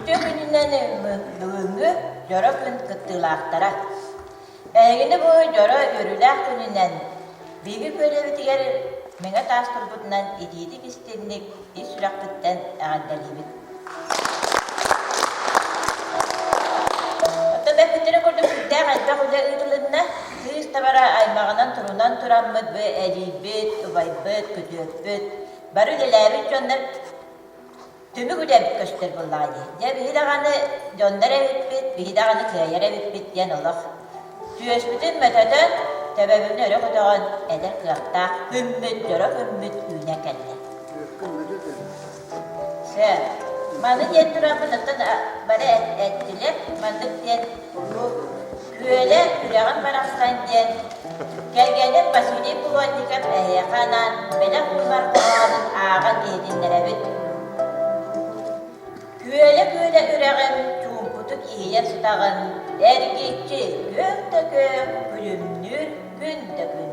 Үтүө күнүнэн бүгүҥҥү дьоро күн кыттыылаахтара. Эһигини бу дьоро үөрүүлээх күнүнэн биһиги күөлэбитигэр мэҥэ таас турбутунан итиитик истинник ис сүрэхпиттэн эҕэрдэлиибит. Оттон эппиттэрин курдук сүрдээх элбэх үлэ ыытылынна. Кыыс табара аймаҕынан турунан тураммыт бу эдьиийбит, убайбыт, күтүөппүт, бары үлэлээбит дьоннор түмүк үлэбит көстөр буоллаҕа дии. Дьэ биһи даҕаны дьоннор эбиппит, биһи даҕаны кыайар эбиппит диэн олох түөспүтүн мөтөтөн, төбөбүн өрө көтөҕөн эдэр кыахтаах күммүт, дьоро күммүт үүнэн кэллэ. Сөп. Маны диэн тураммын оттон бары эттилэр, маннык диэн Күөлэ үрэҕин барахсан диэн кэргэним Василий Плотников эһиэхэ анаан бэлэх уунар хоһоонун ааҕан иһитиннэрэбит. Күөлэ-күөлэ үрэҕим чуумпутук иһийэн сытаҕын, эргиччи күөх да күөх, күлүмнүүр күн да күн.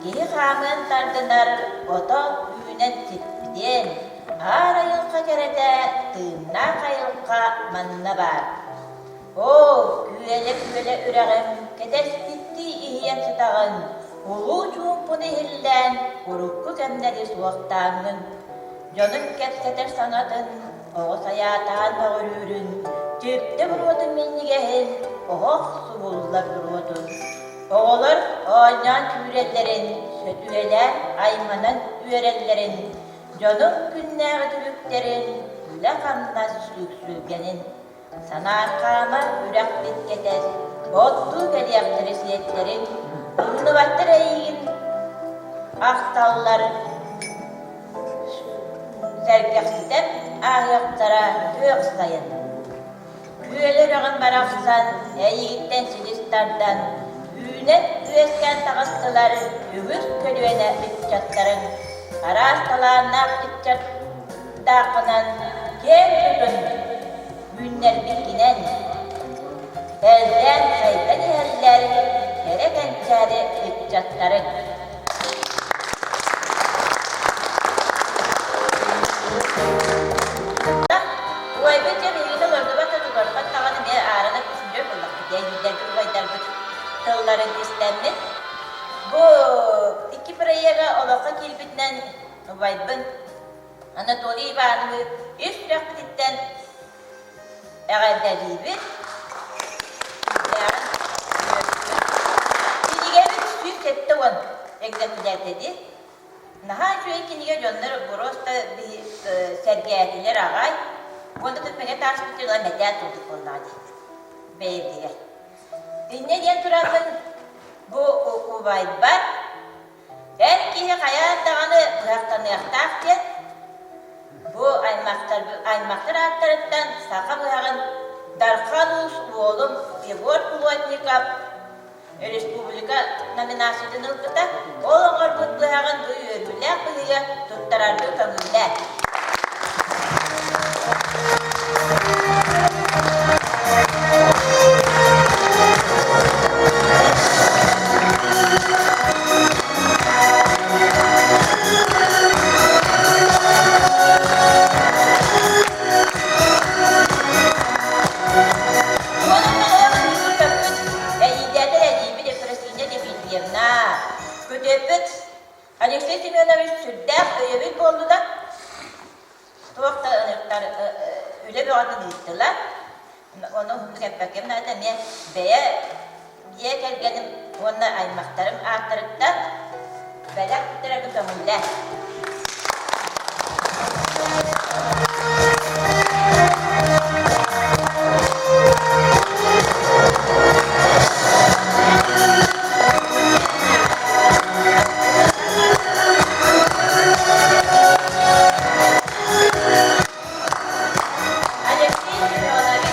Киһи хаамыан тардынар ото үүнэн сиппитиэн, аар айылҕа кэрэтэ, тыыннаах айылҕа манна баар. Оо, күөлэ-күөлэ үрэҕим, кэтэспиттии иһийэн сытаҕын, улуу чуумпуну иһиллээн, урукку кэмнэри суохтааҥҥын. Дьонун кэпсэтэр саҥатын, оҕо сайаатаан мөҕүрүүрүн, түптэ буруотун минньигэһин, оһох субуллар буруотун. Оҕолор оонньоон күүрэллэрин, сөтүөлээн айманан үөрэллэрин, дьонун күннээҕи түбүктэрин, үлэ-хамнас сүксүлгэнин Санаархаама үрэхпит кэтэр, оттуу кэлиэхтэри сиэттэрин, умнубаттар эйигин ахталлар, сэргэхситэн ааһыахтара күөх сайын. Күөл үрэҕин барахсан эйигиттэн силис тардан, үүнэн үөскээн таҕыстылар үгүс көлүөнэ ыччаттарыҥ, араас талааннаах ыччаттааххынан киэҥ тутун үүннэрбиккинэн элбээн сайдан иһэллэр кэрэ кэнчээри ыччаттарыҥ. Убайбыт дьэ биһигини олордубат да тутарбат даҕаны эмиэ аарана күндү буоллахпыт дии эдьиийдэрбит убайдарбыт тылларын истэммит. Бу икки проега олоххо киирбитинэн убайбын Анатолий Ивановы ис сүрэхпититтэн эҕэрдэлиибит. Кинигэбит 170 экземплярдэди. Наһаа үчүгэй кинигэ дьоннор просто сэргээтилэр аҕай. Уонна тут мэҥэ тааспыт ыла мэтээн турдук буоллаҕа дии бэйэбитигэр. Инньэ диэн тураммын бу убайбар Эр киһи хайаан даҕаны быһахтаныахтаах диэн бу аймахтар, аймахтар ааттарыттан саха быһаҕын Дархан Уус уолум Егор Плотников республика номинациятын ылбыта. Ол оҥорбут быһаҕын бу үөрүүлээх быһыыга туттарарга көҥүллээ. үлэ бөҕөтүн ыыттылар. Ону уһуннук эппэккэм наада эмиэ бэйэ дьиэ кэргэним уонна аймахтарым ааттарыттан бэлэх туттарарга көҥүллээ. Алексей Семенович,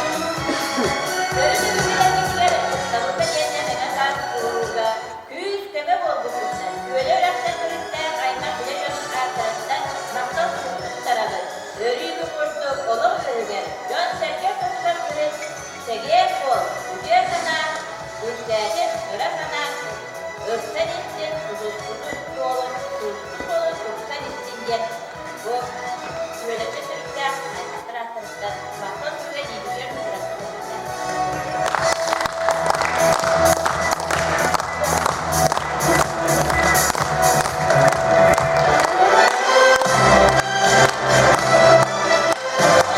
төрүт өбүгэлэрбитигэр ытыктабыл бэлиэтэ Мэҥэ Таас уруулга күүс-көмө буолбуккутунан Күөлэ үрэхтэн төрүттээх аймах үлэ дьонун ааттарыттан махтал суругу туттарабыт. Өрүү курдук олох үөһүгэр, дьон-сэргэ ортотугар сырыт, чэгиэн буол, үтүө санаа, үрдээтин, ыра санаа, ырсан истин, тутуспутун суолун, тутуспут суолун тупсан истин диэн Бу үөрэтэ төрүттээх аймахтар ааттарыттан махтал суруга илиибитигэр тутарабыт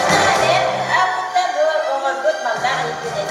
Уонна бу оҥорбут маллаах илиитин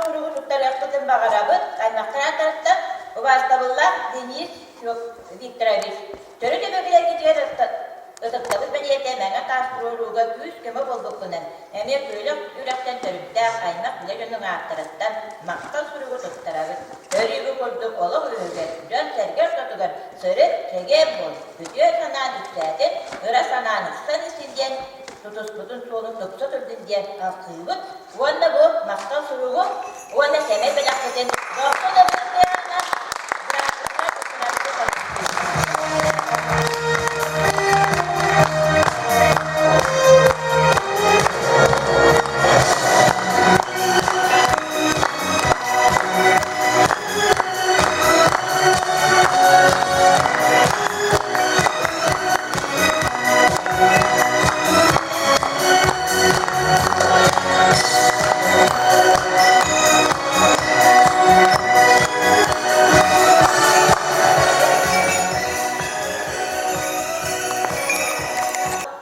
Уругу туттарыахпытын баҕарабыт. Аймахтар ааттарыттан убаастабыллаах Денис Викторович, төрүт өбүгэлэргитигэр ытыктабыл бэлиэтэ Мэҥэ Таас туруорууга күүс-көмө буолбуккунан, эмиэ Күөлэх үрэхтэн төрүттээх аймах билэ дьонуҥ ааттарыттан махтал суругу туттарабыт. Өрүүгү курдук олох үөһүгэр, дьон-сэргэ ортотугар сырыт, чэгиэн буол, үтүө санаан үксээтин, ыра санаан ыксан истин диэн тутуспутун суолун тупса турдун диэн алҕыыбыт уонна бу махтал суругу уонна сэмэй бэлэхпитин дохсун ылыныахтаахына бырааппытыгар туттарарбыт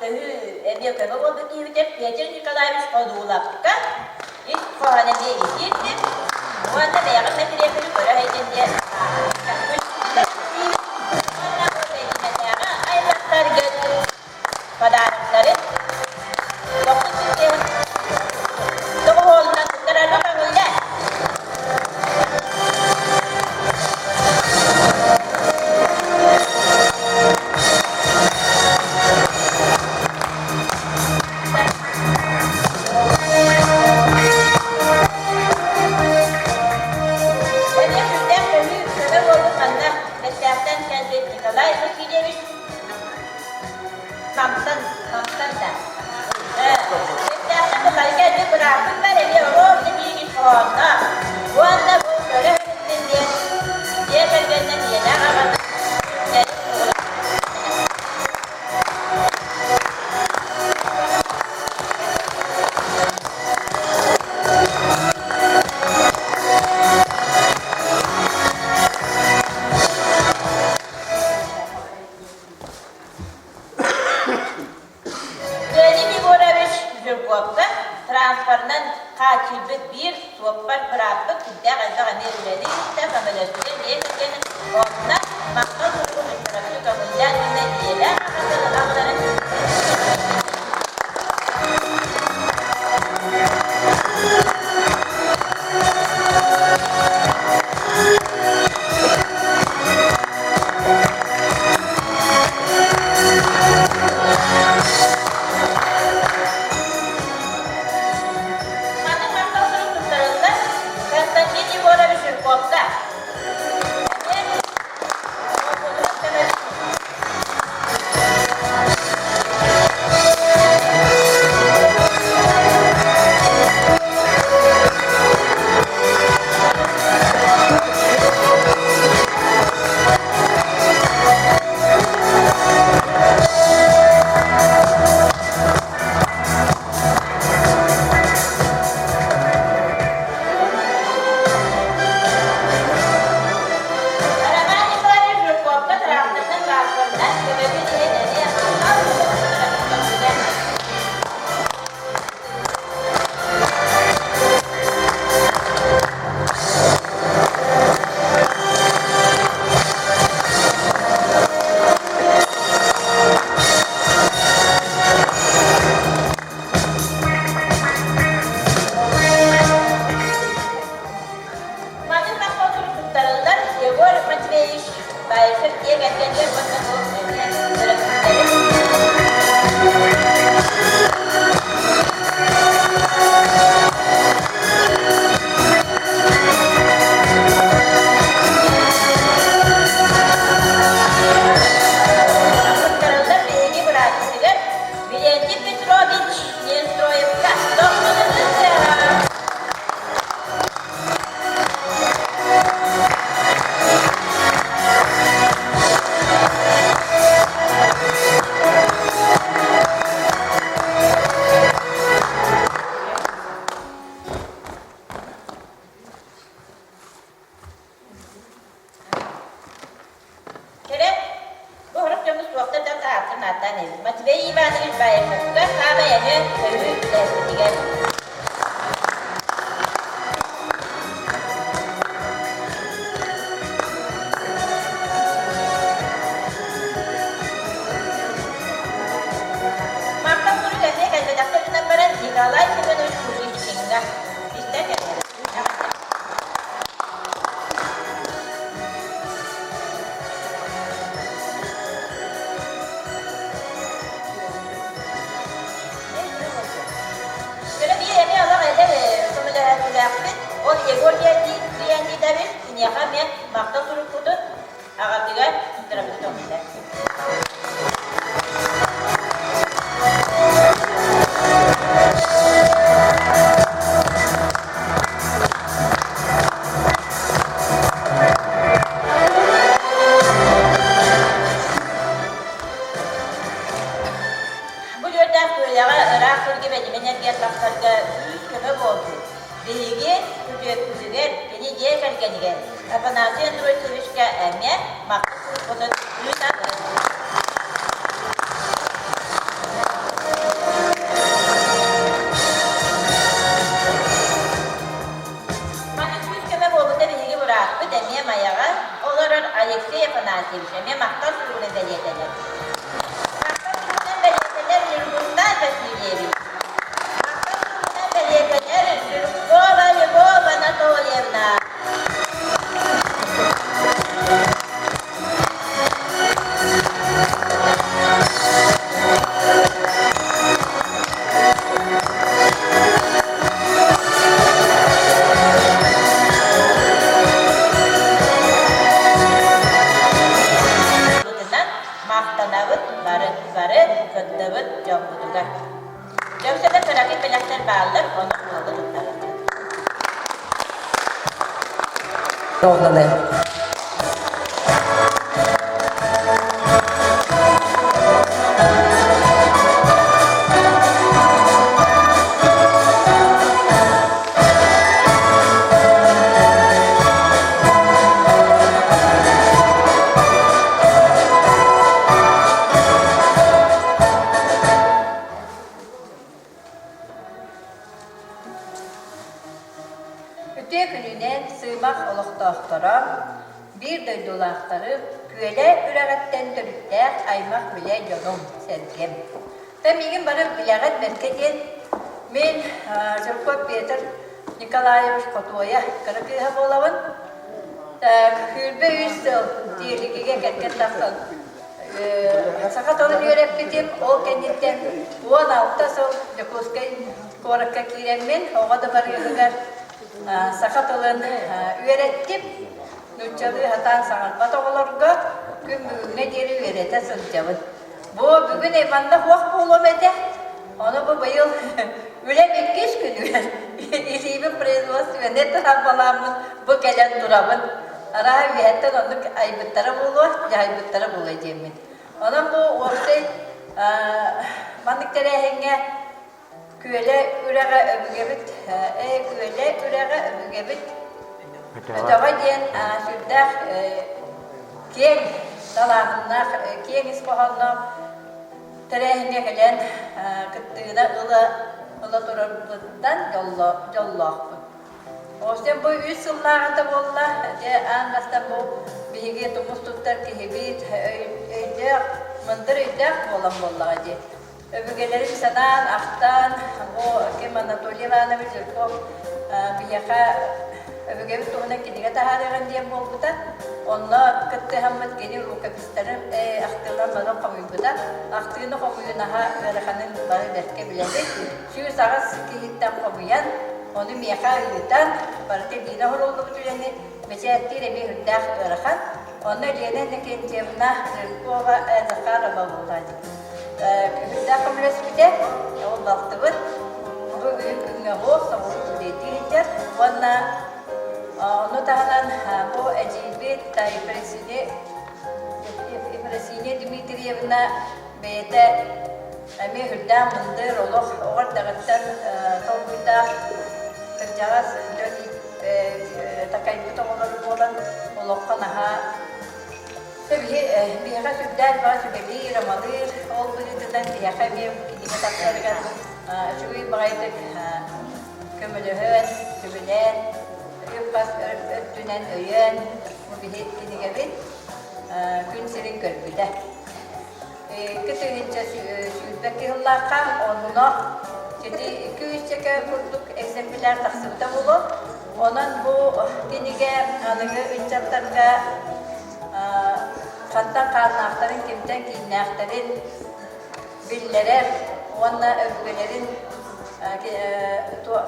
Төһүү эмиэ көмө буолбут киһибитэ Петр Николаевич Одуулапка ис хоһоон эмиэ итиирдим уонна бэйэҕин мэтириэппини көрө сылдьын диэн уонна бу Бэдьимэтээҕи аймахтаргыт подароктарын тохсус сиргэ доҕуһуолунан туттарарга көҥүллээ. Эмиэ сүрдээх көмүү көмө буолбут манна Бэстээхтэн кэлбит Николай Васильевич Намтан, Намтан да. Бэстээхтэн Бытайга кэлбит бырааппыт бар эмиэ оруобуна биирин хоһоонно. Уонна бу көрө сылдьын диэн дьиэ кэргэнинэн ийэлээх аҕатын Леонид Егорович Жирковка транспорынан хааччыйбыт биир суоппар бырааппыт сүрдээх элбэх эмиэ үлэни ыытта, көмөлөстө, дьиэ кэргэнин онно махтал суругун туттарарга көҥүллээн уонна ийэлээх аҕатын аҕаларын Маннык махтал сурук туттарыллар Константин Егорович Жирковка. ааттарын ааттаан эбит. Матвей Иванович Баишевка саамай эмиэ өрүү үлэһиппитигэр. Мантан сурук эмиэ кэлбэтэхтэр гынан баран Николай Семенович Кузьмичкиҥҥа истэн кэллэ. Көнө биир эмиэ олох эдэр көмөлөһөөччүлээхпит. Ол Егор Леонидович киниэхэ эмиэ махтал сурукпутун аҕатыгар туттарабыт оҥордо. Бу үөрдээх күөлэҕэ ыраах сиргэ бэлимин эргийэн тахсарга күүс-көмө буолбут. Биһиги күтүөппүтүгэр, кини дьиэ кэргэнигэр Афанасий Андросевичка эмиэ махтал сурукпутун ыытабыт. Маны күүс-көмө буолбута биһиги бырааппыт эмиэ Майаҕа олорор Алексей Афанасьевич эмиэ махтал суругунан бэлиэтэнэр. Махтал суругунан бэлиэтэнэр Ньургустаан Васильевич. Махтал суругунан бэлиэтэнэр Жиркова Любовь Анатольевна. Махтанабыт бары бары кыттыбыт дьоммутугар. Дьөксө да кыракый бэлэхтэр бааллар, ону суолга туттарабыт. Үтүө күнүнэн Сыымах олохтоохторо, биир дойдулаахтары Күөлэ үрэҕиттэн төрүттээх аймах-билэ дьонум, сэргэм. Та миигин бары билэҕит бэркэ диэн мин Жирков Петр Николаевич Хотуойа кыра кыыһа буолабын. 23 сыл Тиэлигигэ кэргэн тахсан саха тылын үөрэппитим. Ол кэнниттэн 16 сыл Дьокуускай куоракка киирэммин оҕо да барыыһыгар саха тылын үөрэттим. Нууччалыы сатаан саҥарбат оҕолорго күн бүгүҥҥэ диэри үөрэтэ сылдьабын. Бу бүгүн манна суох буолуом этэ. Ону бу быйыл үлэм иккис күнүгэр илиибин производственнай травмаламмын бу кэлэн турабын. Арааһа үөһэттэн оннук айбыттара буолуо, дьаһайбыттара буолуо диэммин. Онон бу уопсай маннык тэрээһиҥҥэ Күөлэ үрэҕэ өбүгэбит ээ Күөлэ үрэҕэ өбүгэбит өтөҕө диэн сүрдээх киэҥ далааһыннаах, киэҥ ис хоһоонноох тэрээһиҥҥэ кэлэн кыттыыны ыла ыла турарбыттан дьоллоохпун. Оттон бу үс сыллааҕыта буолла, дьэ аан бастаан бу биһиги тумус туттар киһибит өйдөөх, мындыр өйдөөх буолан буоллаҕа дии. Өбүгэлэрин санаан, ахтан, бу ким Анатолий Иванович Жирков биһиэхэ өбүгэбит туһунан кинигэ таһаарыаҕын диэн буолбута. Онно кыттыһаммыт кини рукопистарын ахтыыларын бары хомуйбута. Ахтыыны хомуйуу наһаа ыараханын бары бэркэ билэбит. 108 киһиттэн хомуйан, ону миэхэ ыытан, барыта биирэ оһоруллубут үлэни бэчээттиир эмиэ үрдээх ыарахан. Онно Елена Иннокентьевна Жиркова Захарова буолла Күһүрдээх көмөлөспүтэ, ол балтыбыт бу бүгүн күҥҥэ оһуох соҕуруу үлэлии сылдьар уонна ону таһынан бу эдьиийбит Ефросинья Дмитриевна бэйэтэ эмиэ үрдээх мындыр олох оҕо эрдэҕиттэн толкуйдаах кырдьаҕас дьон такайбыт оҕолоро буолан олоххо наһаа. Биһиэхэ сүрдээх баҕа сүбэлиир, амалыыр, ол быһыытынан биһиэхэ эмиэ кинигэ тахсарыгар үчүгэй баҕайытык көмөлөһөн, сүбэлээн, үп-хас өттүнэн өйөөн бу биһи кинигэбит күн сирин көрбүтэ. 2020 сыллаахха онно ити 200 курдук экземпляр тахсыбыта буолуо. Онон бу кинигэ аныгы ыччаттарга хантан хааннаахтарын, кимтэн кииннээхтэрин биллэрэр уонна өбүгэлэрин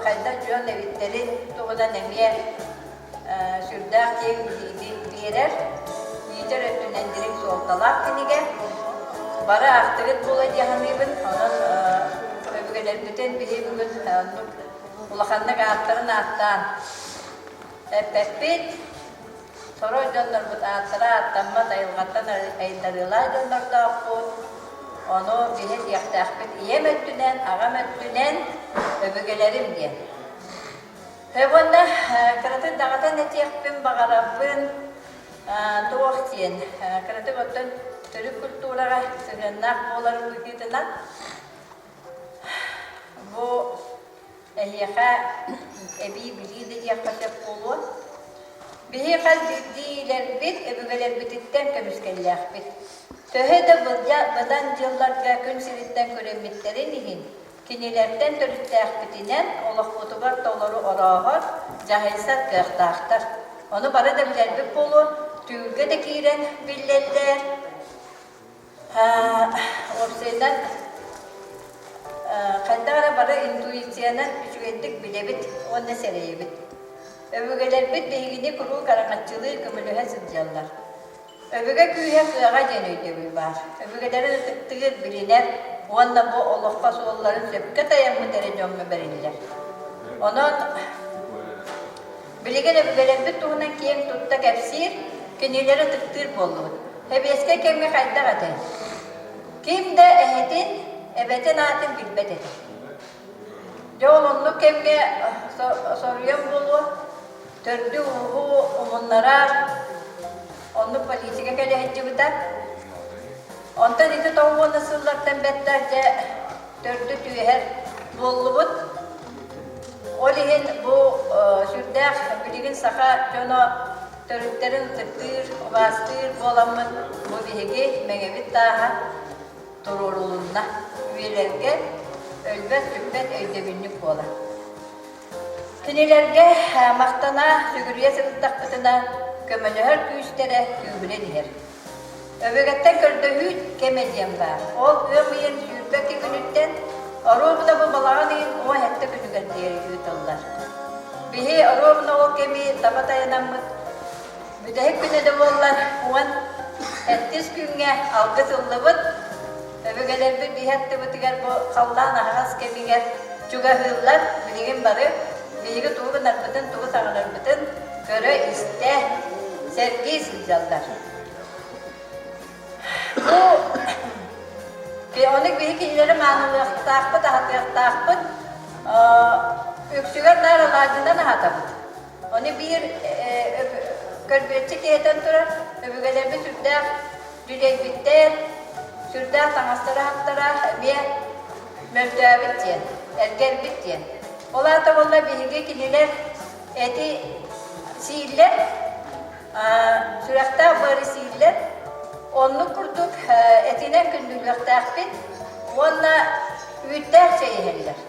хайдах дьон эбиттэрин туһунан эмиэ сүрдээх киэҥ билиини биэрэр, иитэр өттүнэн дириҥ суолталаах кинигэ. Бары аахтыгыт буолуо дии саныыбын. Онон өбүгэлэрбитин биһи бүгүн оннук улаханнык ааттарын ааттаан эппэппит. Сорох дьоннорбут ааттара ааттаммат айылҕаттан айдарыылаах дьоннордоохпут. Ону биһи этиэхтээхпит ийэм өттүнэн, аҕам өттүнэн өбүгэлэрим диэн. Уонна кыратык даҕатан этиэхпин баҕарабын, туох диэн, кыратык оттон төрүт культураҕа сыһыаннаах буоларын быһыытынан бу эһиэхэ эбии билии да диэххэ сөп буолуо. Биһи хас биирдиилэрбит өбүгэлэрбититтэн көмүскэллээхпит. Төһө да быдан дьылларга күн сириттэн күрэммиттэрин иһин, Кинилэртэн төрүттээхпитинэн олохпутугар толору орооһор, дьаһайсар кыахтаахтар. Ону бары да билэрбит буолуо, түүлгэ да киирэн биллэллэр. Уопсайынан, хайдах эрэ бары интуициянан үчүгэйдик билэбит уонна сэрэйэбит. Өбүгэлэрбит биһигини куруук араҥаччылыы, көмөлөһө сылдьаллар. Өбүгэ күүһэ кыаҕа диэн өйдөбүл баар. Өбүгэлэрин ытыктыыр, билинэр уонна бу олоххо суолларын сөпкө тайаммыт эрэ дьоҥҥо бэриллэр. Онон билигин өбүгэлэрбит туһунан киэҥ тутта кэпсиир, кинилэри ытыктыыр буоллубут. Сэбиэскэй кэмҥэ хайдах этэй? Ким да эһэтин, эбэтин аатын билбэт этэ. Дьэ ол оннук кэмҥэ соруйан буолуо, төрдү-ууһу умуннарар оннук политика кэлэ сылдьыбыта. Онтон ити тоҕуона сыллартан бэттэх дьэ төрдү түөһэр буоллубут. Ол иһин бу сүрдээх билигин саха дьоно төрүттэрин ытыктыыр, убаастыыр буоламмыт бу биһиги Мэҥэбит тааһа туруорулунна. Үйэлэргэ өлбөт-сүппэт өйдөбүнньүк буолар. Кинилэргэ махтана, сүгүрүйэ сырыттахпытына, көмөлөһөр күүстэрэ күүһүрэн иһэр. Өбүгэттэн көрдөһүү кэмэ диэн баар. Ол ыам ыйын 22 күнүттэн оруобуна бу балаҕан ыйын 17 күнүгэр диэри ыытыллар. Биһи оруобуна ол кэми таба тайанаммыт Бүтэһик күнэ да буоллар, 17 күҥҥэ алгыс ыллыбыт. Өбүгэлэрбит биһи аттыбытыгар бу халлаан аһаҕас кэмигэр чугаһыыллар. Билигин бары биһиги тугу гынарбытын, тугу саҥарарбытын көрө-истэ, сэргии сылдьаллар. Бу ону биһи кинилэри маанылыахтаахпыт, аһатыахтаахпыт. Үксүгэр наар алаадьынан аһатабыт. Ону биир көрбүөччү киһитэн турар, өбүгэлэрбит сүрдээх дьүлэйбиттэр, сүрдээх таҥастара-саптара эмиэ мөлтөөбүт диэн, эргэрбит диэн. Ол аата буолла биһиги кинилэр эти сииллэр, сүрэхтээх быары сииллэр, оннук курдук этинэн күндүлүөхтээхпит уонна үүттээх чэй иһэллэр.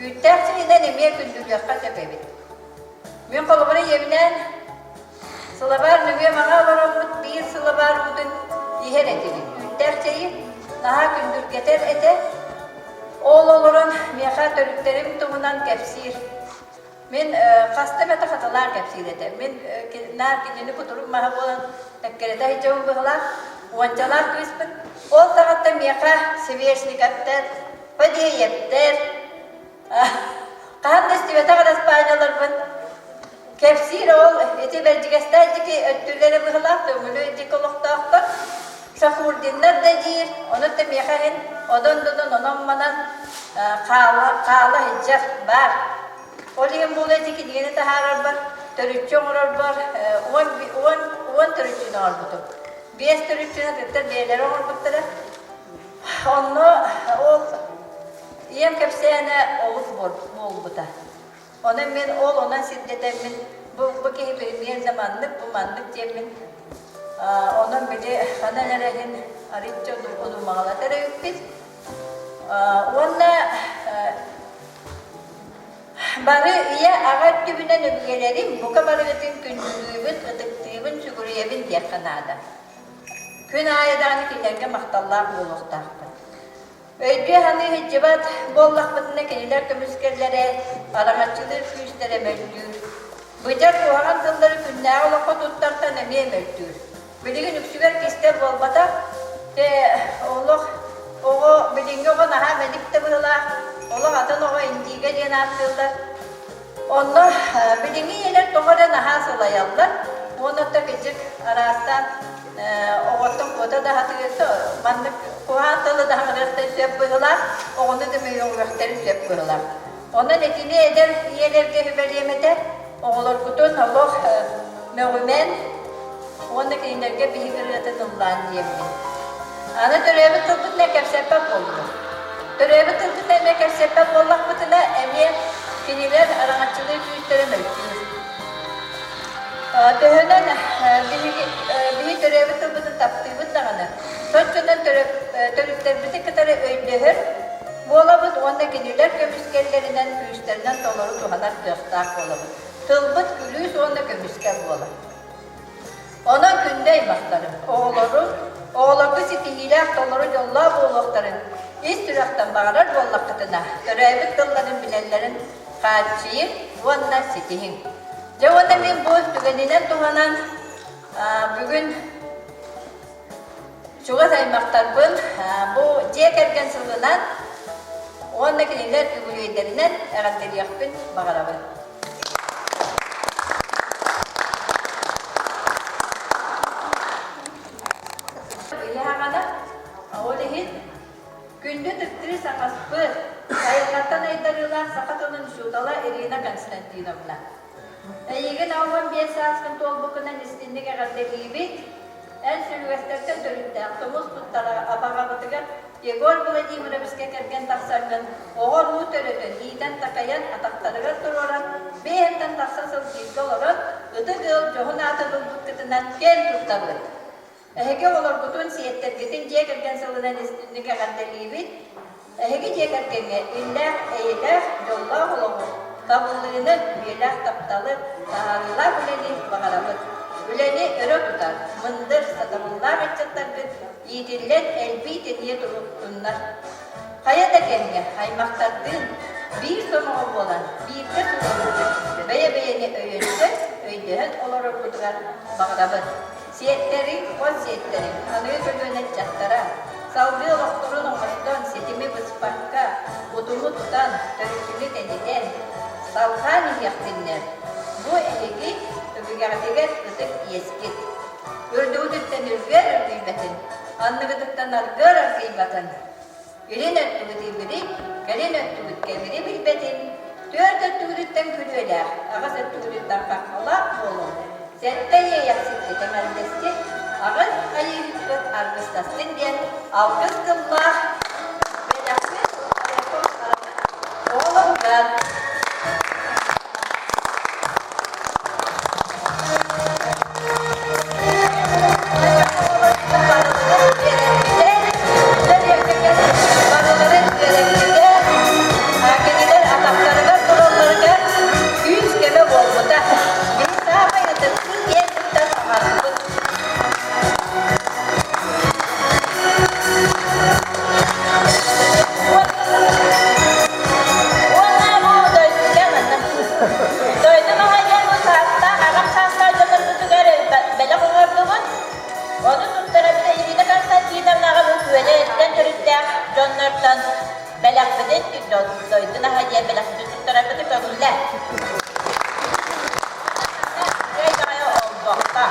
Үүттээх чэйинэн эмиэ күндүлүөххэ сөп эбит. Мин холобура ийэбинээн сылабаар нөҥүө маҕа олороммут биир сылабаар уутун иһэр этибит. Үүттээх чэйи наһаа күндүргэтэр этэ. Ол олорон миэхэ төрүттэрим туһунан кэпсиир. Мин хаста эмэтэ хатылаан кэпсиир этэ. Мин наар кинини кутурук маһа буолан эккирэтэ сылдьабын быһыылаах. Уончалаах кыыспын. Ол саҕаттан миэхэ Свешниковтар, Фадеевтэр, Хаһан да истибэтэх араспаанньаларбын кэпсиир ол ити Бэрдьигэстээх диэки өттүлэрэ быһылаах Төҥүлү диэки олохтоохтор Шахурдиннар да диир, ону да миэхэ иһин одон-донон онон-манан хаала, хаала сылдьар баар. Ол иһин буолуо ити кинигэни таһаарарбар, төрүччү оҥорорбор 10, 10, 10 төрүччүнү оҥорбутум. Биэс төрүччүнү атыттар бэйэлэрэ оҥорбуттара. Онно ол ийэм кэпсээнэ олус буолбута. Онон мин ол онон сирдэтэммин бу, бу киһи премьер да маннык, бу маннык диэммин онон били ханан эрэ иһин арыычча удумаҕалатар эбиппит. Уонна бары ийэ аҕа өттүбүнэн өбүгэлэрим бука барыгытын күндүлүүбүн, ытыктыыбын, сүгүрүйэбин диэххэ наада. Күн аайы даҕаны кинилэргэ махталлаах буолуохтаахпын. Өйдүү-саныы сылдьыбат буоллахпытына кинилэр көмүскэллэрэ, араҥаччылыыр күүстэрэ мөлтүүр. Быдьар куһаҕан тыллары күннээҕи олоххо туттартан эмиэ мөлтүүр. Билигин үксүгэр кистэл буолбатах, те олох оҕо билиҥҥи оҕо наһаа мэник да быһыылаах, олох атын оҕо индигэ диэн ааттыыллар. Онно билиҥҥи ийэлэр тоҕо эрэ наһаа сылайаллар уонна оттон кырдьык араастаан оҕоттон куота да сатыыр маннык куһаҕан тылы да саҥарыахтарын сөп быһыылаах, оҕону да мөҕүөхтэрин сөп быһыылаах. Онон итини эдэр ийэлэргэ сүбэлиэм этэ, оҕолоргутун олох мөҕүмэн уонна кинилэргэ биһик ырыатын ыллаан диэммин. Аны төрөөбүт тылбытынан кэпсэппэт буоллубут. Төрөөбүт тылбытынан эмиэ кэпсэппэт буоллахпытына, эмиэ кинилэр араҥаччылыы күүстэрэ мөлтүүр. Төһөнөн биһиги, биһи төрөөбүт тылбытын таптыыбыт даҕаны, соччонон төрүттэрбитин кытары өйдөһөр буолабыт уонна кинилэр көмүскэллэринэн күүстэринэн толору туһанар кыахтаах буолабыт. Тылбыт күлүүс уонна көмүскэл буолар. Онон күндү аймахтарым, оҕолорум, оҕолорго ситиһиилээх толору дьоллоох буолуохтарын ис сүрэхтэн баҕарар буоллаххытына, төрөөбүт тылларын билэллэрин хааччыйыҥ уонна ситиһиҥ. Дьэ уонна мин бу түгэнинэн туһанан бүгүн чугас аймахтарбын бу дьиэ кэргэн сылынан уонна кинилэр үбүлүөйдэринэн эҕэрдэлиэхпин баҕарабын. Ыйааҕана ол иһин күндү тыктыы саҥаспыт, айылҕаттан айдарыылаах саха тылын учуутала Ирина Константиновна. Эйигин 65 сааскын туолбуккунан истинник эҕэрдэлиибит. Эн сүлүгэстэртэн төрүттээх тумус туттара абаҕабытыгар Егор Владимировичка кэргэн тахсаҥҥын оҕо-уруу төрөтөн, иитэн-такайан, атахтарыгар туруоран, бэйэттэн тахса сыл бииргэ олорон, ытык ыал дьоһун аатын ылбыккытынан киэн туттабыт. Эһиги оҕолоргутун, сиэттэргитин дьиэ кэргэн сылынан истинник эҕэрдэлиибит. Эһиги дьиэ кэргэҥҥэ иллээх, эйэлээх, дьоллоох олоҕу, табыллыыны, үйэлээх тапталы, таһаарыылаах үлэни баҕарабыт. Үлэни өрө тутар, мындыр, сатабыллаах ыччаттаргыт иитиллэн элбии-тэнийэ туруттуннар. Хайа да кэмҥэ аймахтардыын биир сомоҕо буолан бииргэ сылдьарбытын, бэйэ-бэйэни өйөнсөн, өйдөһөн олорорбутугар баҕарабыт. Сиэттэриҥ, хос сиэттэриҥ, аныгы көлүөнэ ыччаттара салгыы олохторун оҥостон, ситими быспакка, утуму тутан, төрүччүнү тэнитэн, салҕаан иһиэхтиннэр. Бу эһиги өбүгэҕитигэр ытык иэскит. Үрдүгүтүттэн үргүөр үргүйбэтин, анныгытыттан аргыар аргыйбатын. Илин өттүгүт илбири, кэлин өттүгүт кэмири билбэтин, түөрт өттүгүтүттэн күрүөлээх, аҕыс өттүгүтүттэн хаххалаах буолуҥ, сэттэ иэйэхсиккит эҥэрдэстин, аҕыс айыыһыккыт аргыстастын диэн алгыс тыллаах бэлэхпит оҕолоругар Кинилэр атахтарыгар туралларыгар күүс-көмө буолбута. Биһи саамай ытыктыыр киэн туттар аҕарбыт. Уонна бу дойдуга Дойду маҕайыан бу саастаах, аҕам саастаах дьоннорбутугар бэлэх оҥордубут. Ону туттарабыт Ирина Константиновнаҕа бу күөлэттэн төрүттээх дьоннортон бэлэхпитин дойду наһа диэн бэлэхпитин туттарарбыты көҥүллэ. Олбохто.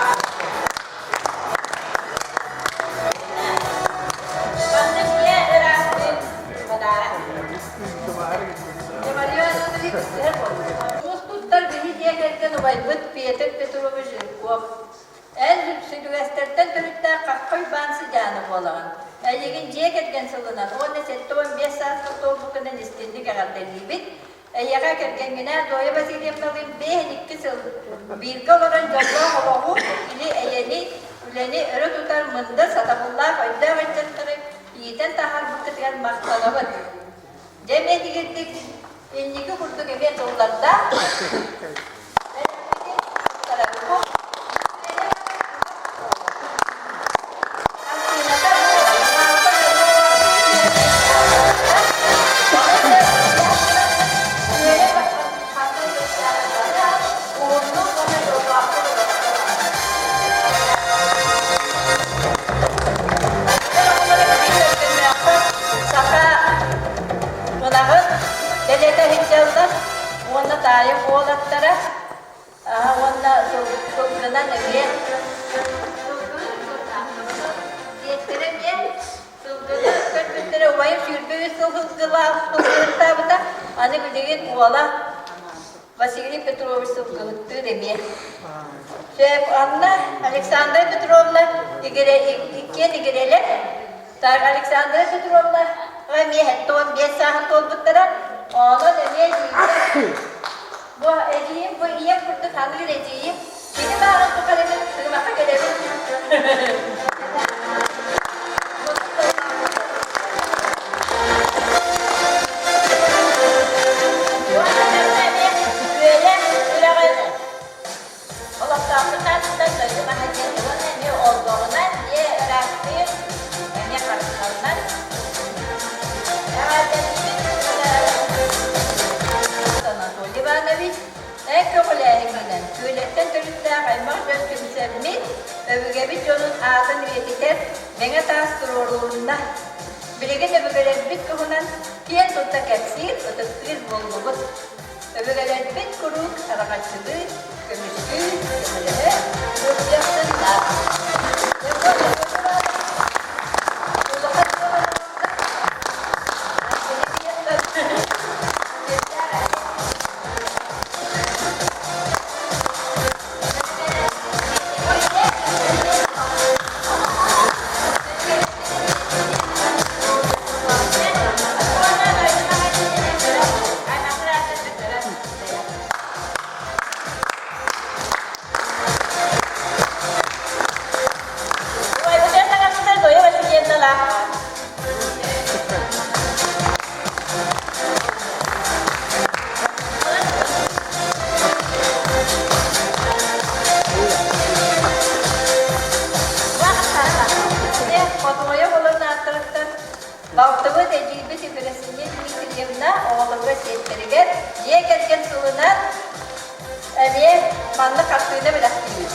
Маннык ыраастыыр бадаарак. Тус туттар биһи дьиэ кэргэн убайбыт Петр Петрович Жирков. Эн сүлүгэстэртэн төрүттээх. буолаҕын. Эйигин дьиэ кэргэн сылынан уонна 75 сааскар туолбуккунан истинник эҕэрдэлиибит. Эйиэхэ кэргэҥҥинээн Зоя Васильевналыын 52 сыл бииргэ олорон дьоллоох олоҕу, или-эйэни, үлэни өрө тутар мындыр, сатабыллаах өйдөөх ыччаттары иитэн таһаарбыккытыгар махтанабыт. Дьэ эмиэ тигирдик инники курдук эмиэ тыллардаах Саха ынаҕын дэлэтэ сылдьаллар уонна таайым уолаттара уонна сылгынан эмиэ диэттэрэ эмиэ сылгыны көрбүттэрэ убайым 23 сыл сылгылаах сылгыһыттаабыта аны билигин уола Василий Петрович сылгыһыттыыр эмиэ. Сөп, Анна Александра Петровна иккиэн игирэлэр. Так, Александра Петровна эмиэ 75 сааһын туолбуттара. Онон эмиэ бу эдьиийим, бу ийэм курдук саныыр эдьиийим. Кини баарын тухары мин сыымаха кэлэбин. Олохтоохтук аатыттан дойду маһа диэн уонна эмиэ олбоҕунан, дьиэ ыраастыыр, эмиэ харысхалынан эҕэрдэлиибит. Анатолий Иванович, эн көҕүлээһиҥҥинэн Күөлэттэн төрүттээх аймах дьон түмсэммит, өбүгэбит дьонун аатын үйэтитэр мэҥэ таас туруорулунна. Билигин өбүгэлэрбит туһунан киэн тутта кэпсиир, ытыктыыр буоллубут. Өбүгэлэрбит куруук араҥаччылыы, көмүскүү, көмөлөһө сылдьыахтыннар. Хотуойа олорон ааттарыттан Балтыбыт эдьиийбит Ефросинья Дмитриевна оҕолоругар сиэттэригэр дьиэ кэргэн сылынан эмиэ маннык хартыына бэлэхтиибит.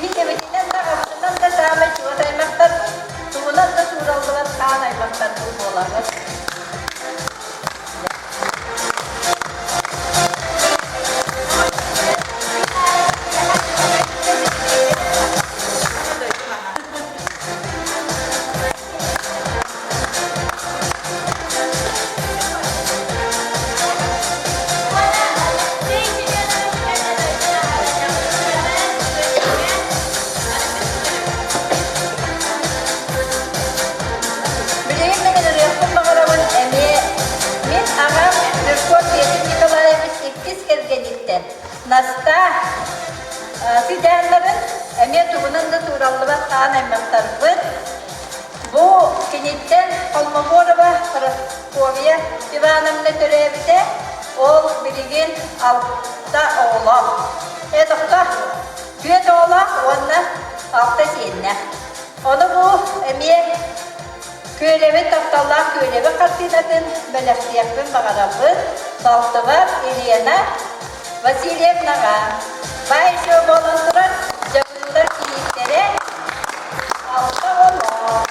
Биһи ийэбитинэн да аҕабытынан да саамай чугас аймахтарбыт, тугунан да суураллыбат хаан аймахтарбыт буолабыт. Билигин мин ырыахпын баҕарабын эмиэ мин аҕам Жирков Петр Николаевич иккис кэргэниттэн Настаа сыдьааннарын эмиэ тугунан да туураллыбат хаан аймахтарбыт Бу киниттэн Холмогорова Прасковья Ивановна төрөөбүтэ, ол билигин алта оҕолоох. Тохто, түөрт оҕолоох уонна алта сиэннээх. Ону бу эмиэ Күөлэбит тапталлаах Күөлэбит хартыынатын бэлэхтиэхпин баҕарабын балтыбар Елена Васильевнаҕа. Баай буолан турар дьабыыллар кийииттэрэ алта оҕолоох.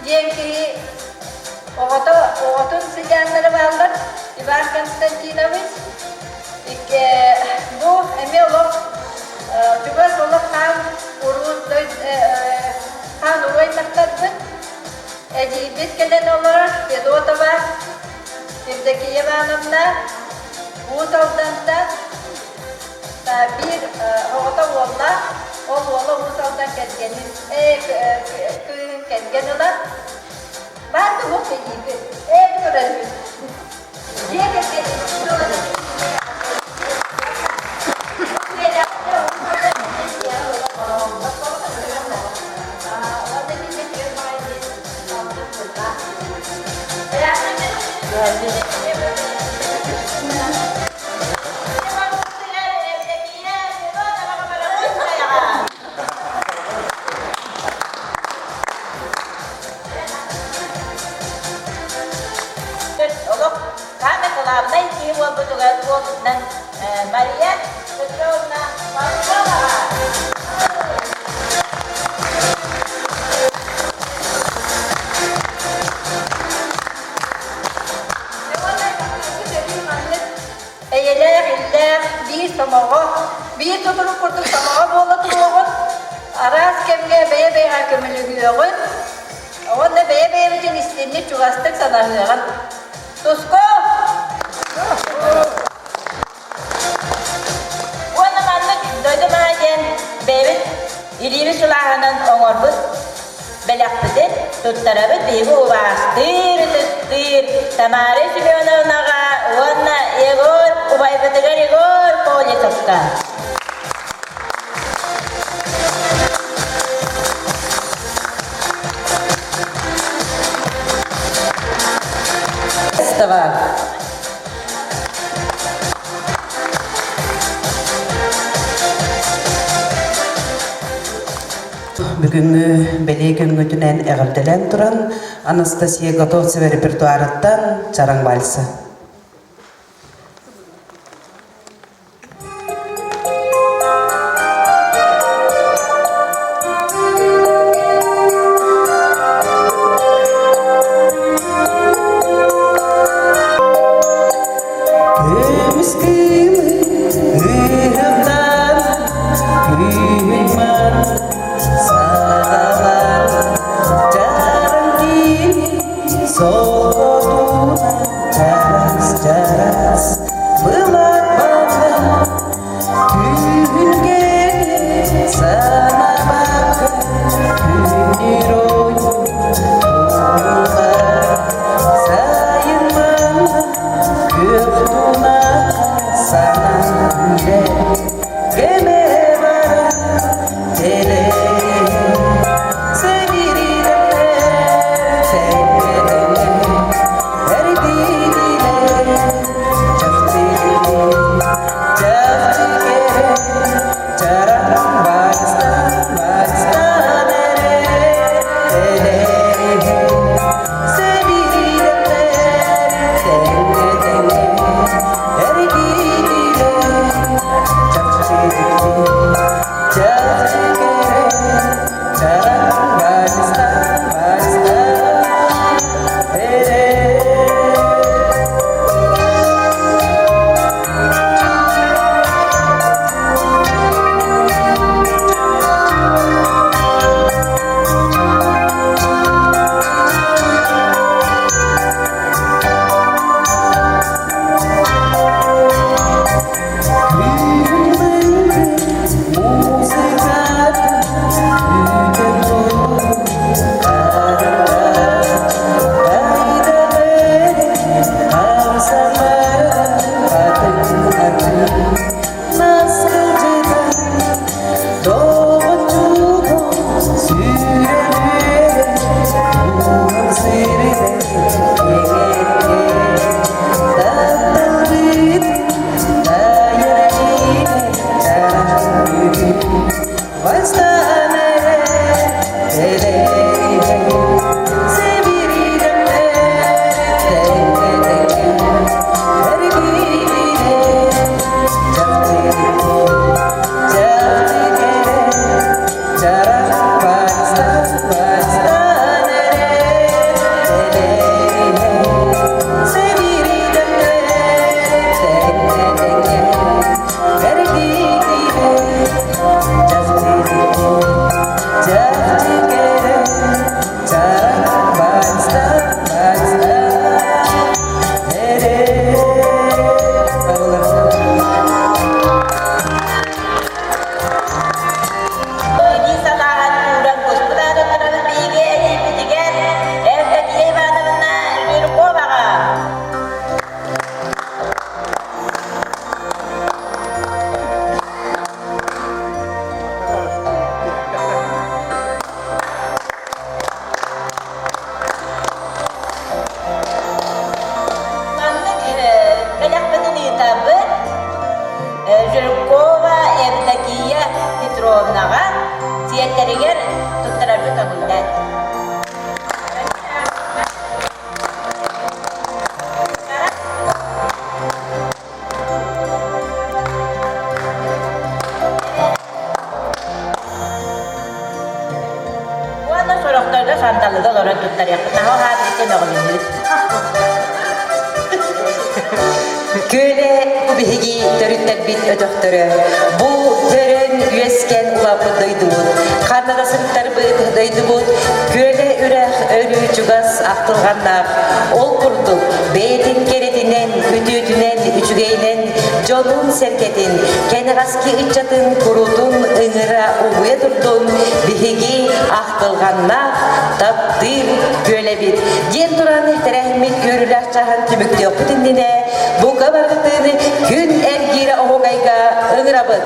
диэн киһи оҕото оҕотун сыдьааннара бааллар Иван Константинович бу эмиэ олох чугас олох хаан уруу хаан уруу аймахтарбыт эдьиийбит кэлэн олорор Федотова Евдокия Ивановна Уус Алдантан биир оҕото уоллаах, ол уола Уус Алдан кэргэнин кыыһын кэргэн ылар. Баар да уох эдьиийбит, ээ турарбыт. Дьиэ кэргэнин Олох самый главный киһи буолбутугар буолбутунан Мария Петровна Павлова. Эйэлээх, иллээх, биир сомоҕо, биир сутурук курдук сомоҕо буола туруоҕун, араас кэмҥэ бэйэ-бэйэҕэ көмөлөһүөҕүн уонна бэйэ-бэйэбитин истинник чугастык санаһыаҕын. Туску! Уонна маннык дойду маһа диэн бэйэбит илиибит сылааһынан оҥорбут бэлэхпитин туттарабыт биһиги убаастыыр, ытыктыыр Тамара Семеновнаҕа уонна Егор убайбытыгар Егор Колесовка. Бүгүҥҥү бэлиэ күҥҥүтүнэн эҕэрдэлээн туран Анастасия Готовцева репертуарыттан Чараҥ вальса. Көмүс кыымы ыһыктан күһүн саҕалаан чараҥ киин солотуна чараҥ. сорохторго сандалыга олорон туттарыахпыт. Наһаа уһаатыгыт мөҕүлүннүбүт. Күөлэ бу биһиги төрүттэрбит өтөхтөрө. Бу төрөн үөскэн улааппыт дойдубут. Ханна да сыттарбыт дойдубут Күөлэ үрэх өрүү чугас ахтылҕаннаах. Ол курдук бэйэтин кэрэтинэн, үтүөтүнэн, үчүгэйинэн дьонун-сэргэтин, кэнэҕэски ыччатын куруутун ыҥыра угуйа турдун биһиги ахтылҕаннаах, таптыыр күөлэбит. Диэн туран тэрээһиммит үөрүүлээх чааһын түмүктүөхпүт иннинэ бука барытын күн эргиирэ оһуокайга ыҥырабыт.